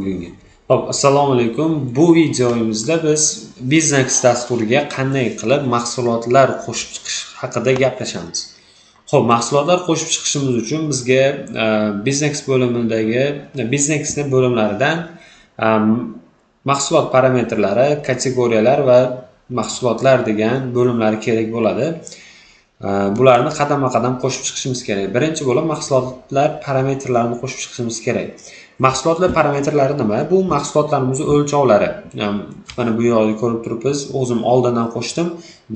Bugungi. Xo'p, assalomu alaykum. Bu videomizda biz biznes dasturiga qanday qilib mahsulotlar qo'shib chiqish haqida gaplashamiz. Xo'p, mahsulotlar qo'shib chiqishimiz uchun bizga biznes bo'limidagi biznesni bo'limlaridan mahsulot parametrlari, kategoriyalar va mahsulotlar degan bo'limlari kerak bo'ladi. Bularni qadamma-qadam qo'shib chiqishimiz kerak. Birinchi bo'lib mahsulotlar parametrlarini qo'shib chiqishimiz kerak. Mahsulotlar parametrlari nima? Bu mahsulotlarimizni o'lchovlari. Mana bu yoqda ko'rib turibmiz. O'zim oldindan qo'shdim.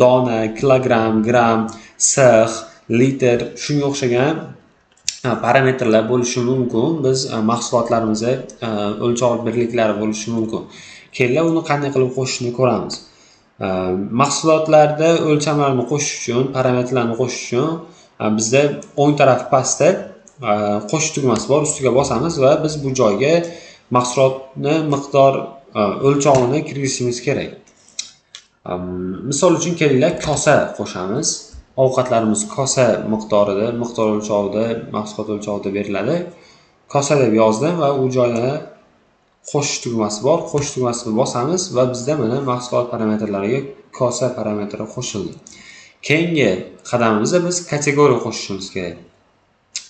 Dona, kilogramm, gramm, six, litr, shunga o'xshagan parametrlar bo'lishi mumkin. Biz mahsulotlarimizni o'lchov birliklari bo'lishi mumkin. Kelinglar, uni qanday qilib qo'shishni ko'ramiz. Mahsulotlarda o'lchamlarni qo'shish uchun, parametrlarni qo'shish uchun bizda o'ng taraf pastda qo'shish tugmasi bor, ustiga bosamiz va biz bu joyga mahsulotni miqdor, o'lchovini kirgizishimiz kerak. Misol uchun, kelinglar, kosa qo'shamiz. Ovqatlarimiz kosa miqdorida, miqdor o'lchovida, mahsulot o'lchovida beriladi. Kosa deb yozdim va u joyda qo'shish tugmasi bor. Qo'shish tugmasini bosamiz va bizda mana mahsulot parametrlariga kosa parametri qo'shildi. Keyingi qadamimizda biz kategoriya qo'shishimiz kerak.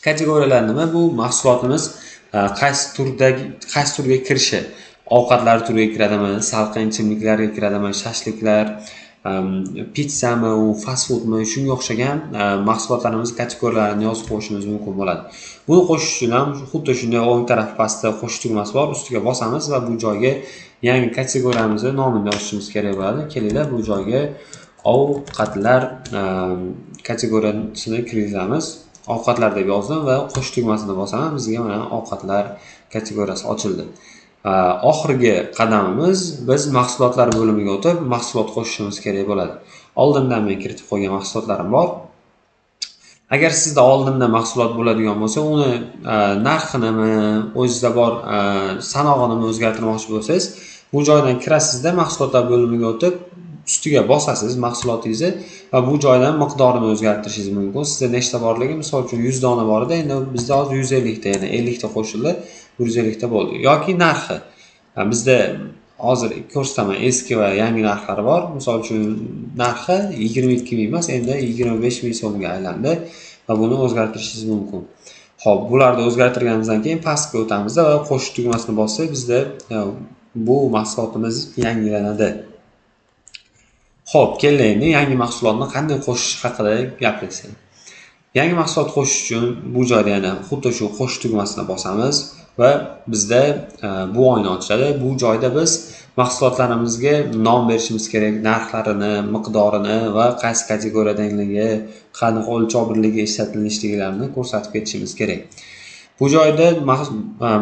Kategoriyalar nima? Bu mahsulotimiz qaysi turdagi, qaysi turga kirishi. Ovqatlar turiga kiradimi, salqin ichimliklarga kiradimi, shashliklar, pitssami, u fast foodmi, shunga o'xshagan mahsulotlarimiz kategoriyalarini yozib qo'yishimiz mumkin bo'ladi. Buni qo'shish uchun ham xuddi shunday o'ng taraf pastda qo'shish tugmasi bor, ustiga bosamiz va bu joyga yangi kategoriyamizni nomini yozishimiz kerak bo'ladi. Kelinglar, bu joyga ovqatlar kategoriyasini kirgizamiz. Ovqatlar deb yozdim va qo'shish tugmasini bosaman. Bizga mana ovqatlar kategoriyasi ochildi. Oxirgi qadamimiz, biz mahsulotlar bo'limiga o'tib, mahsulot qo'shishimiz kerak bo'ladi. Oldindan men kiritib qo'ygan mahsulotlarim bor. Agar sizda oldindan mahsulot bo'ladigan bo'lsa, uni narxinimi, o'zizda bor sanog'ini o'zgartirmoqchi bo'lsangiz, bu joydan kirasizda, mahsulotlar bo'limiga o'tib, ustiga bosasiz mahsulotingizni va bu joydan miqdorini o'zgartirishingiz mumkin. Sizda nechta borligi, misol uchun, 100 dona bor edi, endi bizda hozir 150 ta, ya'ni 50 ta qo'shildi, 150 ta bo'ldi. Yoki narxi. Bizda hozir ko'rsataman, eski va yangi narxlari bor. Misol uchun, narxi 22 ming emas, endi 25 ming so'mga aylandi va buni o'zgartirishingiz mumkin. Xo'p, bularni o'zgartirganimizdan keyin pastga o'tamizda va qo'shish tugmasini bossak, bizda bu mahsulotimiz yangilanadi. Xo'p, keling, endi yangi mahsulotni qanday qo'shish haqida gaplashsak. Yangi mahsulot qo'shish uchun bu joyda yana xuddi shu qo'shish tugmasini bosamiz va bizda bu oyna ochiladi. Bu joyda biz mahsulotlarimizga nom berishimiz kerak, narxlarini, miqdorini va qaysi kategoriyadanligi, qanaqa o'lchov birligi ishlatilishliklarini ko'rsatib ketishimiz kerak. Bu joyda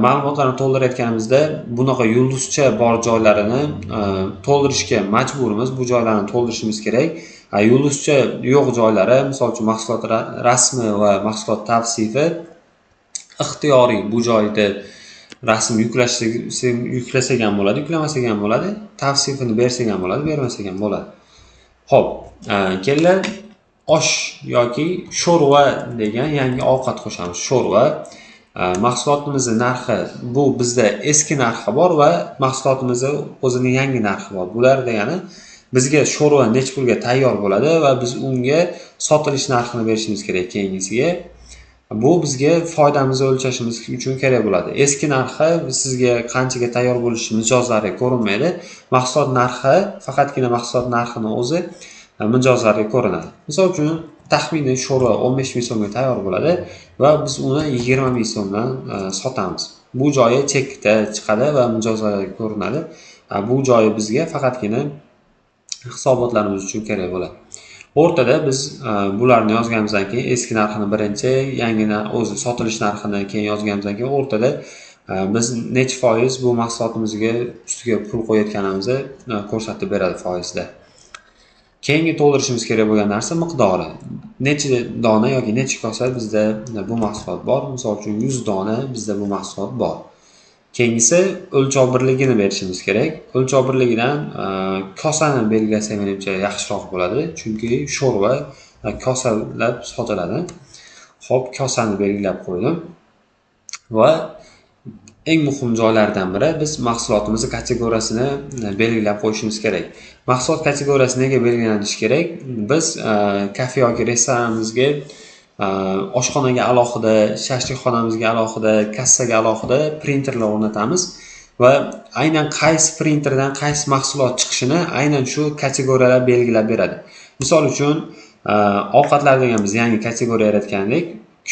ma'lumotlarni to'ldirayotganimizda bunaqa yulduzcha bor joylarini to'ldirishga majburmiz. Bu joylarni to'ldirishimiz kerak. Yulduzcha yo'q joylari, misol uchun, mahsulot rasmi va mahsulot tavsifi ixtiyoriy. Bu joyda rasm yuklasak ham bo'ladi, yuklamasak ham bo'ladi, tavsifini bersak ham bo'ladi, bermasak ham bo'ladi. Xo'p, kelinglar, osh yoki sho'rva degan yangi ovqat qo'shamiz. Sho'rva mahsulotimizni narxi, bu bizda eski narxi bor va mahsulotimizni o'zini yangi narxi bor. Bular degani, bizga sho'rva necha pulga tayyor bo'ladi va biz unga sotilish narxini berishimiz kerak keyingisiga. Bu bizga foydamizni o'lchashimiz uchun kerak bo'ladi. Eski narxi sizga qanchaga tayyor bo'lishi mijozlarga ko'rinmaydi. Mahsulot narxi, faqatgina mahsulot narxini o'zi mijozlarga ko'rinadi. Misol uchun, taxminiy sho'rva 15 ming so'mga tayyor bo'ladi va biz uni 20 ming so'mdan sotamiz. Bu joyi chekda chiqadi va mijozlarga ko'rinadi. Bu joyi bizga faqatgina hisobotlarimiz uchun kerak bo'ladi. O'rtada biz bularni yozganimizdan keyin, eski narxini birinchi, yangi o'zi sotilish narxini keyin yozganimizdan keyin, o'rtada biz necha foiz bu mahsulotimizga ustiga pul qo'yayotganimizni ko'rsatib beradi foizda. Keyingi to'ldirishimiz kerak bo'lgan narsa miqdori. Necha dona yoki necha kosa bizda bu mahsulot bor. Misol uchun, 100 dona bizda bu mahsulot bor. Keyingisi, o'lchov birligini berishimiz kerak. O'lchov birligidan kosani belgilasak, menimcha, yaxshiroq bo'ladi, chunki sho'rva kosalab sotiladi. Xo'p, kosani belgilab qo'ydim va Eng muhim joylaridan biri, biz mahsulotimizni kategoriyasini belgilab qo'yishimiz kerak. Mahsulot kategoriyasi nega belgilanishi kerak? Biz kafe yoki restoranimizga oshxonaga alohida, shashlikxonamizga alohida, kassaga alohida printerlar o'rnatamiz va aynan qaysi printerdan qaysi mahsulot chiqishini aynan shu kategoriyalar belgilab beradi. Misol uchun, ovqatlar degan biz yangi kategoriya yaratgandik.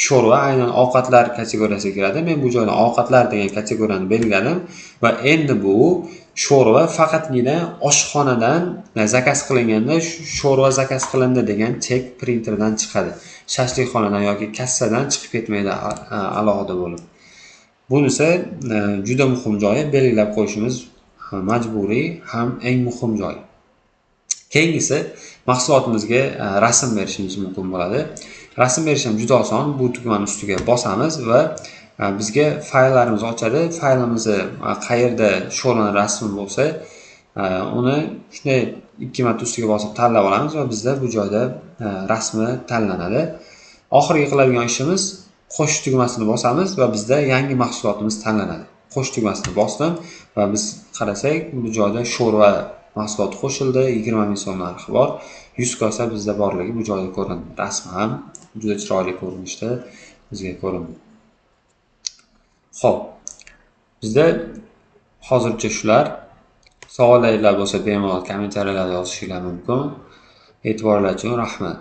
Sho'rva aynan ovqatlar kategoriyasiga kiradi. Men bu joyda ovqatlar degan kategoriyani belgiladim va endi bu sho'rva faqatgina oshxonadan заказ qilinganda sho'rva заказ qilindi degan chek printerdan chiqadi. Shashlikxonadan yoki kassadan chiqib ketmaydi alohida bo'lib. Bunisi juda muhim joyi, belgilab qo'yishimiz majburiy ham eng muhim joyi. Keyingisi, mahsulotimizga rasm berishimiz mumkin bo'ladi. Rasm berish ham juda oson. Bu tugmani ustiga bosamiz va bizga fayllarimizni ochadi. Faylimizni qayerda sho'rvani rasmi bo'lsa, uni shunday ikki marta ustiga bosib tanlab olamiz va bizda bu joyda rasmi tanlanadi. Oxirgi qiladigan ishimiz, qo'shish tugmasini bosamiz va bizda yangi mahsulotimiz tanlanadi. Qo'shish tugmasini bosdim va biz qarasak, bu joyda sho'rva mahsuloti qo'shildi, 20 ming so'm narxi bor. 100 kosa bizda borligi bu joyda ko'rindi. Rasmi ham juda chiroyli ko'rinishda bizga ko'rindi. Xo'p, bizda hozircha shular. Savollaringlar bo'lsa, bemalol kommentariyalarda yozishinglar mumkin. E'tiborlar uchun rahmat.